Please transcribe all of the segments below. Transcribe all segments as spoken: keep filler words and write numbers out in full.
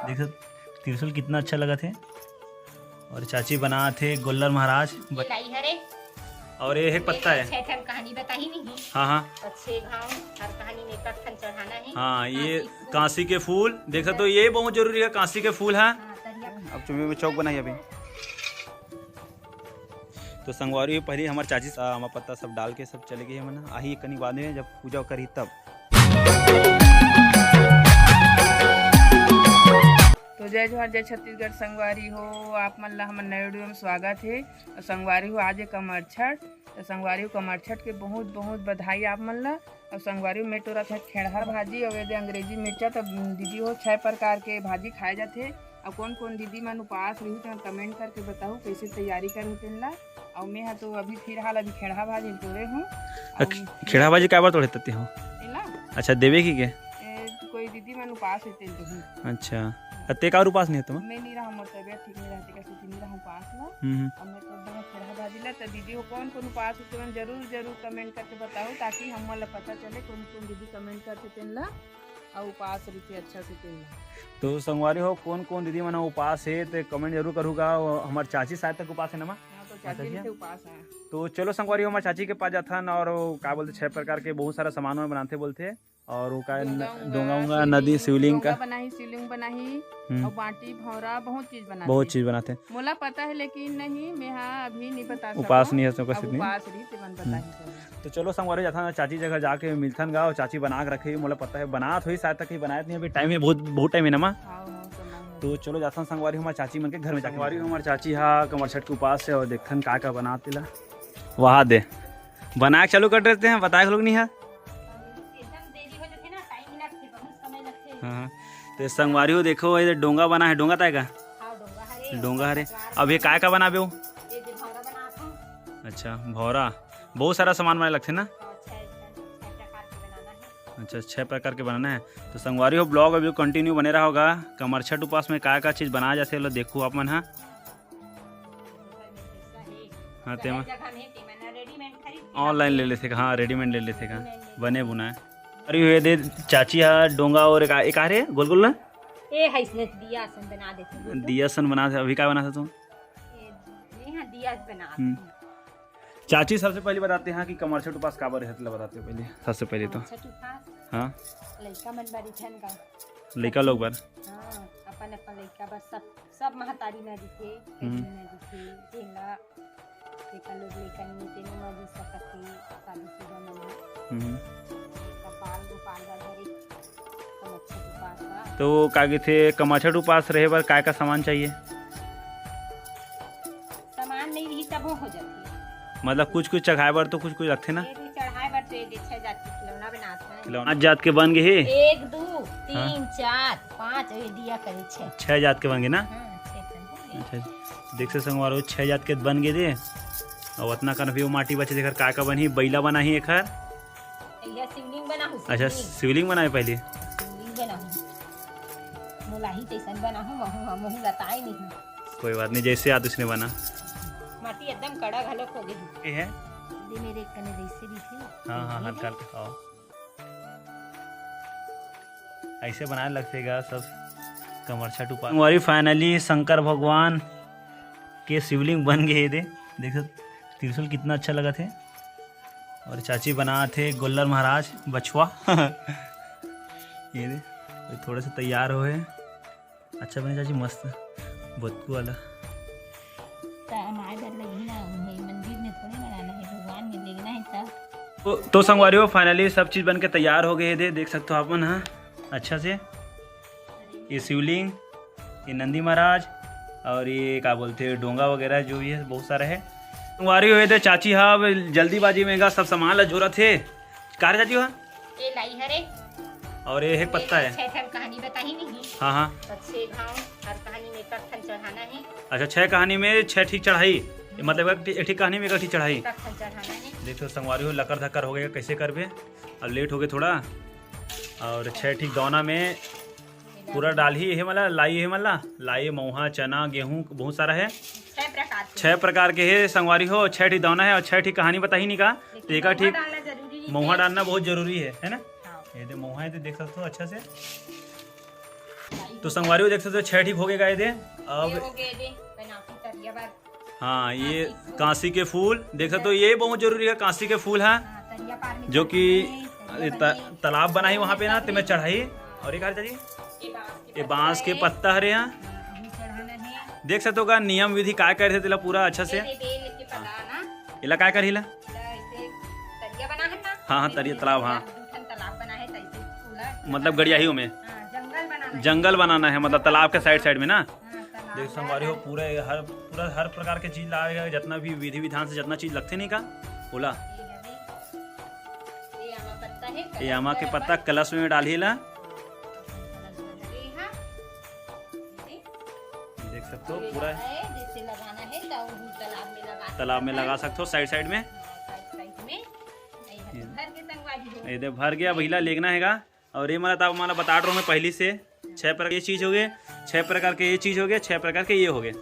देखो त्रिशूल कितना अच्छा लगा थे। और चाची बनात हे गोल्लर महाराज। ये लाई हरे। और ये एक पत्ता है। छह ठन कहानी बताही नहीं। हाँ, हाँ। और छह घाव हर कहानी में एक ठन चढ़ाना है। हाँ, ये कांसी के फूल। कांसी के फूल, देखो तो ये बहुत जरूरी है, कांसी के फूल है। हाँ, तरिया। अब चुम्बे में चौक बनाई अभी। तो संगवारी, पहले हमार चाची स-, आमा पत्ता सब डाल के सब चले गए हमन। आही एक कनी बाद में जब पूजा करी तब। तो जय जोहार, जय छत्तीसगढ़ संगवारी हो, आप मन ला हमर नए वीडियो में स्वागत हे। और संगवारी हो, आज हे कमरछठ, तो संगवारी हो कमरछठ के बहुत बहुत बधाई आप मन ला। और संगवारी हो, मैं टोरत हे खेड़हा भाजी और ये दे अंग्रेजी मिर्चा। तो दीदी हो, छह प्रकार के भाजी खाए जाथे। और कौन कौन दीदी मन उपास रही तो कमेंट करके बताओ कैसे तैयारी करे तेन ला। और मैं हा तो अभी फिलहाल अभी खेड़हा भाजी टोरे हूँ। अ, और खे-, खेड़हा भाजी काबर तोड़े तते हो? एला? अच्छा, देवे की के? ए, कोई दीदी मन उपास हे तेन तो हूँ। अच्छा। अ, ते काबर उपास नहीं हे तुम? मैं नहीं रहा, मोर तबियत ठीक नहीं रहती, कैसे नहीं रहा उपास ला। हम्म, हम्म। और मैं तो एकदम खेड़हा भाजी ला, तो दीदी हो कौन कौन उपास हे, तुमन जरूर जरूर कमेंट करके बताओ, ताकि हम मन ला पता चले कौन कौन दीदी कमेंट करते तेन ला। और उपास रहिथे अच्छा से तेन ला। तो संगवारी हो, कौन कौन दीदी मन उपास हे ते कमेंट जरूर करूँगा। और हमार चाची शायद तक उपास हे ना माँ? हाँ, तो चाची चाची? भी उपास है। तो चलो संगवारी हो, हमार चाची के पास जाथन और वो का बोलते, छह प्रकार के बहुत सारा सामान मन बनाते बोलते। और वो का डोंगा न-, उंगा, डोंगा उंगा, शिवलिंग, नदी, शिवलिंग का। डोंगा बनाही, शिवलिंग बनाही, हम्म। और बाटी, भौरा, बहुत चीज बनाथे। बहुत चीज बनाथे। मोला पता है, लेकिन नहीं, मैं हा अभी नहीं बता सकूँ। उपास नहीं है, तो अब कैसे नहीं? उपास रही, ते मन हम्म। बताही चलो। तो चलो संगवारी, जाथन चाची जगह जाके मिलथन गा, और चाची बना के रखे, मोला पता है बनात होही, शायद तक ही बनात नहीं, अभी टाइम है बहुत, बहुत टाइम है ना माँ। हाँ, हाँ, समय है। तो चलो जाथन संगवारी, हमार चाची मन के घर में जाके संगवारी, हमार चाची हा कमरछठ के उपास है, और देखथन का का बनात तेला। वहा दे, बना के चालू कर देते हैं, बताए लोग नहीं है। एकदम देरी हो जाथे ना, टाइम लगथे, बहुत समय लगथे। हाँ, हाँ। तो संगवारी हो, देखो, ये डोंगा बना है, डोंगा ताय का? हाँ, डोंगा हरे। डोंगा हरे। पतवार अब ये काय का बनाबे हो? ये दे भौरा बनात हूँ। अच्छा, भौरा। बहुत सारा सामान बनाए लगथे ना? हाँ, छह, छह, छह प्रकार के बनाना है। अच्छा, छह प्रकार के बनाना है। तो संगवारी हो, ब्लॉग अभी कंटिन्यू बने रहा होगा। कमरछठ उपास में का का चीज बनाए जाथे, लो देखो आप मन हा। हाँ, तेमा जगह में तेमा ना रेडीमेड खरीद के ऑनलाइन ले लेथे का? हाँ, रेडीमेड ले लेथे का? रेडीमेड ले बने बुनाए। अरे ये दे चाची हा डोंगा और एक आ-, एक आ रे गोल गोल ना? ए है इसने दिया सन बना देते हैं। दिया सन बना दे। अभी का बना था तू? ये, ये हाँ दिया बना हम्म। देते हैं। चाची सबसे पहले बताते हैं कि कमरछठ उपास काबर है, मतलब बताते हैं पहले, सबसे पहले तो। कमरछठ उपास हाँ। लइका मन बर इठन का। लइका लोग बर। हाँ, अपन अपन लइका बर सब, सब महतारी में दिखे, हम्म। बहिनी में दिखे, तेला, तेका लोग लइका नहीं तेने में भी सकत हे, शादी शुदा मन में। हम्म। कपाल गोपाल बर हरे, कमरछठ उपास बा। तो का कहिथे, कमरछठ उपास रहे बर काय का सामान चाहिए? सामान नहीं रही तबो हो जाथे। मतलब कुछ कुछ चढ़ाए बर तो कुछ कुछ लगथे ना? ये भी चढ़ाए बर तो ये दे छह जात के खिलौना बनात है। खिलौना। पाँच जात के बन गए हे? एक, दो, तीन, हाँ। चार, पाँच, ये दिया करे छह। छह जात के बन गए ना? हाँ, छह ठन बन गए। अच्छा, देख से संगवारी हो, छह जात के बन गए दे। और उतना कन भी वो माटी बचे, जेकर का का बनही, बइला बनाही एकर। भैया शिवलिंग बनाहूँ, अच्छा, शिवलिंग। शिवलिंग बनाए पहले। शिवलिंग बनाहूँ। मोलाही तैसन बनाहूँ, महू, महू बताए नहीं हूँ। कोई बात नहीं, जैसे याद उसने बना। माटी एकदम कड़ा घलोक हो गई। ये है? ये मेरे एक कने जैसे भी थे। हाँ, हाँ, ये हल्का है। हल्का, हाँ। ऐसे बनाए लगते गा सब कमरछठ उपास। हमारी finally शंकर भगवान के शिवलिंग बन गए दे। देखो त्रिशूल कितना अच्छा लगा थे। और चाची बनात हे गोल्लर महाराज बछवा। ये दे, ये थोड़े से तैयार होए। अच्छा बने चाची, मस्त बोतकू वाला। त हमारे घर लगी ना, वही मंदिर में थोड़े बनाना है, भगवान में देखना है तब। तो, तो संगवारी हो, finally सब चीज बन के तैयार हो गए दे, देख सकते हो आप मन, हाँ, अच्छा से। ये शिवलिंग, ये नंदी महाराज और ये का बोलते हैं, डोंगा वगैरह जो भी है, बहुत सारा है। संगवारी हो, ये दे चाची हा अब जल्दीबाजी में गा सब सामान ला जोरत हे। का रे चाची हा? ये लाई हरे। और ये एक पत्ता है। छह ठन कहानी बताही नहीं। हाँ, हाँ। तो छह घाव हर कहानी में एक ठन चढ़ाना है। अच्छा, छह कहानी में छह ठीक चढ़ाई, मतलब एक ठी-, एक ठीक कहानी में एक ठीक चढ़ाई। एक ठन चढ़ाना है। देखो संगवारी हो, लकर धकर हो गया, कैसे करबे? अब लेट हो गए थोड़ा। और छह ठीक दौना में पूरा डालही हे मला, लाई हे मला, लाई, मऊहा, चना, गेहूं, बहुत सारा है। छह प्रकार के। छह प्रकार के हे संगवारी हो, छह ठी दौना है और छह ठी कहानी बताही नहीं का। लेकिन तो एका मऊहा ठीक डालना जरूरी है। मऊहा डालना बहुत जरूरी है, है ना? हाँ। ये दे मउहा, ये दे देख सकते हो अच्छा से। तो संगवारी हो देख सकते हो, छह ठीक हो गए ये दे। अब ये हो गए ये दे, बनाती तरिया बार। हाँ, ये कांसी के फूल देख सकते हो, ये बहुत जरूरी है, कांसी के फूल है, हाँ, तरिया पार में जो कि चढ़ाई है, तरिया त-, बनाई। तालाब बनाई वहाँ पे ना, ते में चढ़ाई। और ये का चाची? ये बांस के ये बांस के पत्ता है। पत्ता हरे यहाँ। हाँ, अभी चढ़ाना है। देख सकते हो का नियम विधि काय करे थे, तेला पूरा अच्छा से। ये दे, ये लेके पता ना। एला काय करही ला? एला ऐसे तरिया बना है ना? हाँ, हाँ, तरिया तालाब, हाँ। दू ठन तालाब बना है, तो ऐसे पूरा मतलब गड़ियाही में। हाँ, जंगल बनाना है। जंगल बनाना है, मतलब तालाब के side side में ना। हाँ, तालाब देख संगवारी हो, पूरा हर, पूरा हर प्रकार के चीज लागे, जितना भी विधि विधान से जितना चीज लगथे नहीं का, ओला। ये हवे, ये आमा पत्ता है, ये आमा के पत्ता कलश में डालही ला। कलश में डालही, हाँ। देख सकते हो ये पूरा। है, जैसे लगाना है तो वो तालाब में लगा तालाब में सकते लगा हैं। सकते हो side side में। हाँ, side side में। ये ये। भर के संगवारी हो। ये दे भर गया भैया, लेगना हैगा। और ये मला तब मला बता रहा हूँ मैं पहली से, छह प्रकार ये चीज हो गए, छह प्रकार के ये चीज हो गए, छह प्रकार के ये हो गए।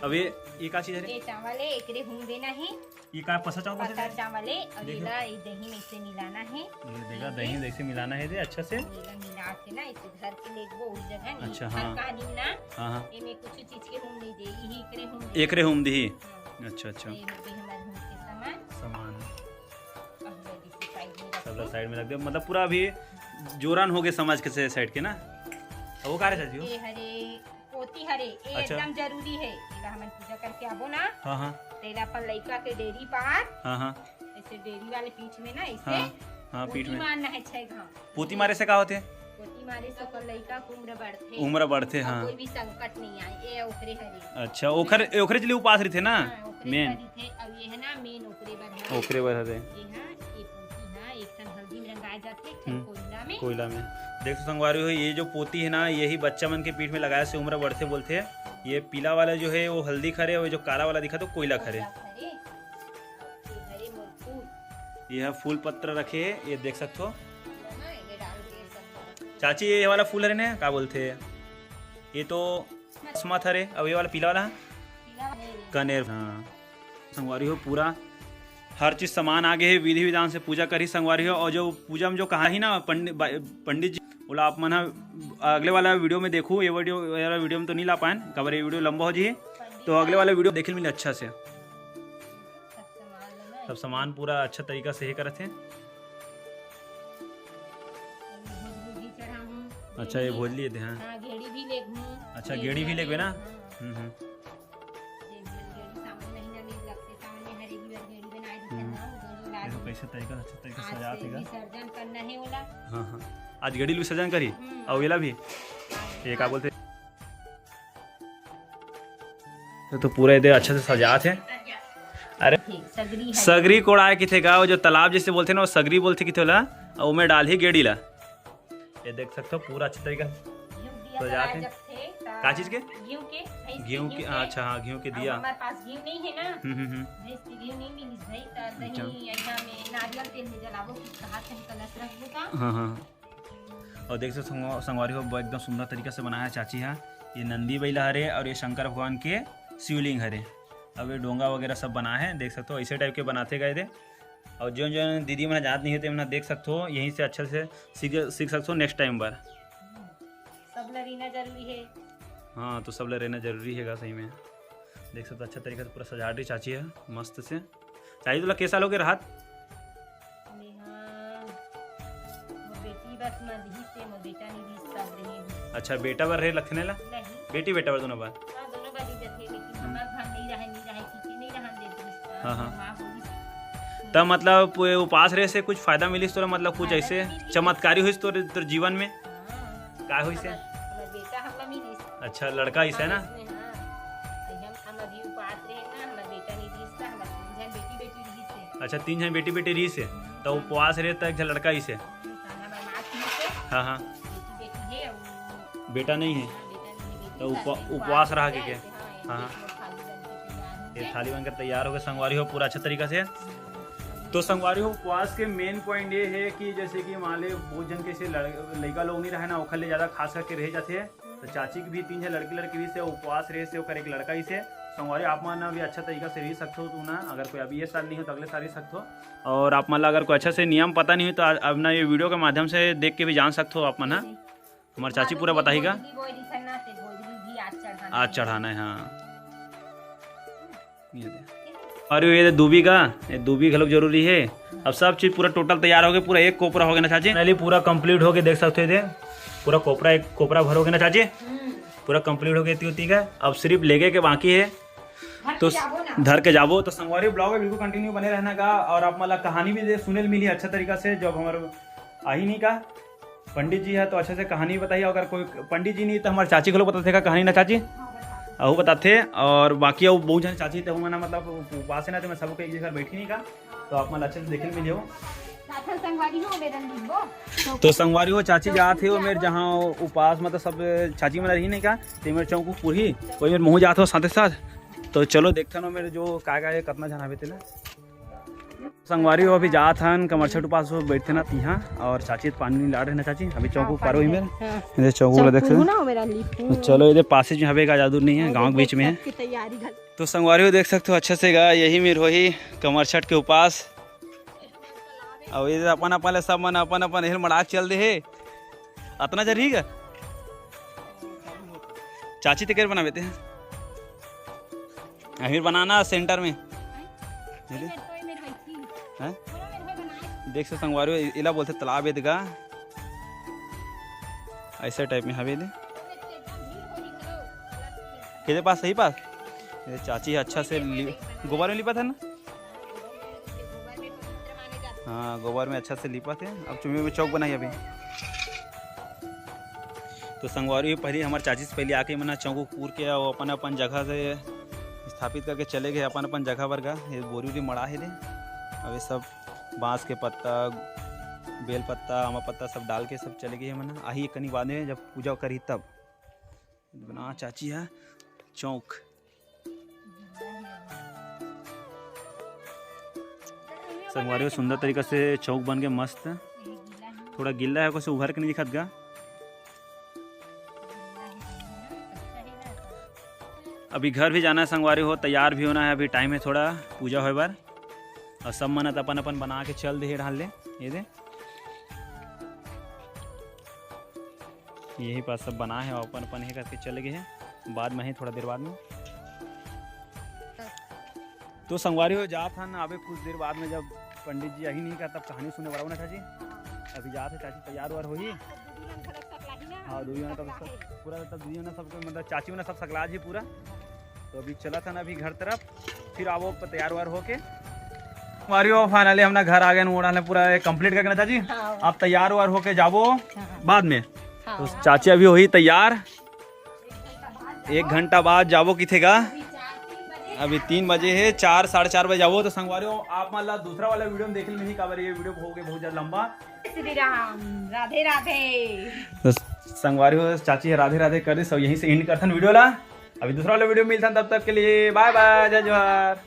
अब ये, ये का चीज है रे? ये चावल है, एकरे हूम देना है। ये का पसा चावल पसा है? चावल है, और देखो। ये ला, ये दही में से मिलाना है। ये देखा, दही में से मिलाना है दे अच्छा से। ये ला मिला के ना, इसे घर के लेगबो उस जगह नहीं। अच्छा, घर हाँ। का दिन ना, हाँ, हाँ। ये में कुछ चीज के हूम नहीं दे, यही एकरे हूम दे। एकरे हूम दी। हाँ। अच्छा, अच्छा। ये हो गए हमारे हूम के सामान। सामान। अब ये इसी side में रख सबला दो। Side में रख दे, मतलब पूरा अभी जोरन हो गए समझ के से side के ना। अब वो का रे चाची हो? ये हरे पोती हरे, ये अच्छा। एकदम जरूरी है। एला हमन पूजा करके आबो ना, हाँ, हाँ। तेला अपन लइका के डेरी पार, हाँ, हाँ। ऐसे डेरी वाले पीठ में ना, ऐसे हाँ, हाँ, पीठ पोती में। मारना है छह घाव। पोती मारे से का होथे? पोती मारे से ओकर लइका के उम्र बढ़थे। उम्र बढ़थे, और हाँ। कोई भी संकट नहीं आए, ये ओकरे हरे। अच्छा, ओकरे, ओकरे लिए उपास रहिथे ना? हाँ, ओकरे main। बर रहिथे, अब ये है ना main ओकरे बर है। ओकरे बर हरे। ये हाँ, ये पोती हाँ, एक ठन हल्दी में रंगाए जाथे, एक ठन हम्म, कोयला में। कोयला में। देख तो संगवारी हो, ये जो पोती है ना, यही बच्चा मन के पीठ में लगाए से उम्र बढ़थे बोलथे। ये पीला वाला जो है वो हल्दी खरे, और जो काला वाला दिखा तो कोयला खरे। कोयला खरे। ये हरे मोर फूल। ये है फूल पत्र रखे है, ये देख सकते हो। हाँ, ये डाल के सब। चाची ये वाला फूल हरे ने का बोलथे? ये तो किस्मत हरे, अब ये वाला पीला वाला है? पीला वाला है। कनेर, हाँ। संगवारी हो पूरा हर चीज सामान आगे है, विधि विधान से पूजा करी संगवारी हो। और जो पूजा में जो कहा ही ना पंडित बा-, पंडित जी, बोला आप मन ह अगले वाला video में देखू, ये video, ये वाला video में तो नहीं ला पाएन, काबर ये video लंबा हो जी, तो अगले वाला video देखे मिले अच्छा से। सब सामान पूरा अच्छा तरीका से हे करत हे। भोजली चढ़ाहूँ। अच्छा, ये भोजली दे, हाँ। हाँ, गेड़ी भी लेगहूँ। अच्छा, गेड़ी भी लेगबे ना? हाँ। हम्म, हम्म। ये गेड़ी सावन महीना में लगथे, सावन में हर एक बार गेड़ी बनाए देथे हम्म। ना, वो जो लाल देखो कैसे तरीका, अच्छा तरीका से आज सजात से हे गा। विसर्जन करना है ओला। हाँ, हाँ। आज गेड़ी ल विसर्जन करी? हम्म। अउ एला भी? हाँ। ये का बोलथे? तो, तो पूरा एदे अच्छा से सजात हे। अरे, सगरी है। सगरी कोड़ाए किथे गा, वो जो तालाब जैसे बोलथे ना, वो सगरी बोलथे किथे ओला, अउ ओमे डालही गेड़ी ला। ये देख सकते हो, पूरा अच्छा तरीका से घीव दिया सजात जलाए हे। जब थे, ता का चीज के? घीव के, भैंस के घीव घीव के, के। अच्छा, हाँ, घीव के अब दिया। हमारे पास घीव नहीं है ना, हम्म, हम्म, हम्म। भैंस के घीव नहीं मिलिस भाई, ता अच्छा। दही यहाँ में नारियल तेल में जलाबो, कुछ कहा थे कलश रखबो का। हाँ, हाँ। और देख सकते हो संगवा-, संगवारी हो, ब-, एकदम सुंदर तरीका से बनाया है चाची हा। ये नंदी बैला हरे और ये शंकर भगवान के शिवलिंग हरे। अब ये डोंगा वगैरह सब बना है, देख सकते हो ऐसे टाइप के बनाते गए थे। और जो जो दीदी मन जानत नहीं होते, मन देख सकते हो, यहीं से अच्छे से सीख, सीख सकते हो नेक्स्ट टाइम पर। सब ला रहना जरूरी है। हाँ, तो सब ला रहना जरूरी है सही में। देख सकते हो अच्छा तरीका से पूरा सजावट भी चाची है मस्त से। चाची तोला के साल हो गए रहत? मेहा, मोर बेटी बस मर रही से, मोर बेटा नहीं रही, तब रही हूँ। अच्छा, बेटा बर रहे लखने ला? नहीं। बेटी बेटा बर दोनों बर? हाँ, दोनों बर ही जथे, लेकिन हम्म। हमार घर नहीं रहे, नहीं रहे, क्योंकि नहीं रहन देत रही। हाँ, हाँ। माँ बोली। त मतलब उपास रहे से कुछ फायदा मिलिस तोला, मतलब कुछ फायदा ऐसे तो मिलिस। चमत्कारी होइस तोर, तोर जीवन में? हाँ। का होइस हे? हमार, हमार बेटा हमला मिलिस। अच्छा, लड़का अइसे ना? हाँ, इसमें, हाँ। अभी हम, हम अभी उपास रहे ना, हमार बेटा नहीं रहिस था, हमार तीन झन बेटी, बेटी रहिस हे। अच्छा, तीन झन बेटी, बेटी रहिस हे। हम्म। त उपवास रहे त एक झन लड़का अइसे। हम्म, हमार माँ रहिस हे। हाँ, हाँ। बेटी, बेटी हे, अउ बेटा नहीं हे। हाँ, बेटा नहीं हे, बेटी त उपा-, था, उपवास रहा के, के? हाँ, हाँ। ये थाली बन के तैयार हो गए संगवारी हो पूरा अच्छा तरीका से। तो संगवारी हो, उपवास के मेन पॉइंट ये है कि जैसे कि मान ले बहुत जन के से लड़-, लइका लोग नहीं रहे ना, ओखर ले ज्यादा खास करके रह जाते हैं। तो चाची के भी तीन झन लड़की लड़की रही से, उपवास रहे से, ओकर एक लड़का ही से, संगवारी, आप मन भी अच्छा तरीका से रह सकथो तू ना, अगर कोई अभी ये साल नहीं हो तो अगले साल रह सकथो। और आप मन ला अगर कोई अच्छा से नियम पता नहीं हो तो आ-, अब ना ये वीडियो के माध्यम से देख के भी जान सकथो आप मन ह। हमार चाची पूरा बताही का। आज चढ़ाना है, हाँ। ये दे। और ये दे दूबी का, ये दूबी घलोक जरूरी है। अब सब चीज पूरा टोटल तैयार हो गए, पूरा एक कोपरा हो गया ना चाची। Finally पूरा कंप्लीट हो गए, देख सकते हो ये दे, पूरा कोपरा, एक कोपरा भर हो गया ना चाची। पूरा कंप्लीट हो गया तीती का, अब सिर्फ लेगे के बाकी है। तो धर के जाबो तो संगवारी, ब्लॉग में बिल्कुल कंटिन्यू बने रहना का। और आप मन ला कहानी भी दे सुने ल मिली अच्छा तरीका से, जब हमारे आही नहीं का पंडित जी है तो अच्छे से कहानी बताही। अगर कोई पंडित जी नहीं तो हमारे चाची को लोग बताथे का कहानी ना चाची, अहू बताथे। और बाकी अउ बहुत जन चाची तो हमारा मतलब उपास है ना, तो मैं सबको एक जगह बैठी नहीं का, तो आप मन अच्छे से देखे मिले हो। तो संगवारी हो, चाची जात हे वो मेरे जहाँ उपास मतलब सब चाची मन रही नहीं का, तो मेरे चौक पूरी वही मेरे मुँह जात हो साथे साथ। तो चलो देखते ना मेरे जो का का है, कितना जन हवे तेला। संगवारी हो अभी जात हन कमरछठ उपास हो बैठे ना तिहा, और चाची तो पानी नहीं ला रहे ना चाची, अभी चौक पारो ही मेरे। हाँ। ये चौक ला देख सकते हो। तो चलो, ये पास में हवे का, ज्यादा दूर नहीं है, गाँव के बीच में है। तो संगवारी हो देख सकते हो अच्छे से गा, यही मेर होही कमरछठ के उपास। अब ये अपन अपन ले सब मन अपन अपन हिल मड़ाक चल दे हे। अतना जरूरी का? चाची तेकर बनावे ते। अमीर बनाना सेंटर में। हैं? देख से संगवारी हो, इला बोलते तालाब एदगा। ऐसे टाइप में हवे दे। किधर पास, सही पास? ये चाची अच्छा से लि-, गोबर में लिपा था ना? हाँ, गोबर में अच्छा से लिपा थे। अब चुमे में चौक बनाई अभी। तो संगवारी पहले हमारे चाची से पहले आके मना चौक पूर के वो अपन अपन जगह से स्थापित करके चले गए अपन अपन जगह पर का। ये बोरी उरी मड़ा है दे। अब ये सब बांस के पत्ता, बेल पत्ता, आमा पत्ता सब डाल के सब चले गए मना। आही कनी बाद में जब पूजा करी तब बना चाची है चौक। संगवारी हो सुंदर तरीका से चौक बन के मस्त। थोड़ा गिल्ला है, कुछ उभर के नहीं दिखत गा। अभी घर भी जाना है संगवारी हो, तैयार भी होना है, अभी टाइम है थोड़ा पूजा होए बर। और सब मन अपन अपन बना के चल दे डाल ले, ये दे। यही पास सब बना है और अपन अपन हे करके चले गए हैं। बाद में ही थोड़ा देर बाद में। तो संगवारी हो जात हन, अबे कुछ देर बाद में जब पंडित जी यही नहीं का तब कहानी सुने वाला ना चाची। अभी जात है चाची तैयार वार होही। हाँ, दीदी मन तब सब पूरा, तब दीदी मन सबको मतलब चाची मन सब सकला जी पूरा। तो अभी चला था ना अभी घर तरफ, फिर आवो प-, तैयार वार होके। संगवारी हो फाइनली हमने घर आ गए, ओढ़ा ले पूरा कंप्लीट करके ना चाची। हाँ। आप तैयार वार होके जाबो हाँ। बाद में। हाँ। तो चाची अभी होही तैयार, एक घंटा बाद जाबो किथे गा। अभी तीन बजे है, चार, साढ़े चार बजे जाबो। तो संगवारी हो आप मन ला दूसरा वाला वीडियो में देखे मिली, काबर ये वीडियो हो गए बहुत ज्यादा लंबा। श्री राम, राधे राधे। तो संगवारी हो चाची राधे राधे कर दे, सब यहीं से एंड करथन वीडियो ला। अभी दूसरा वाला वीडियो मिलथन, तब तक के लिए बाय बाय, जय जोहार।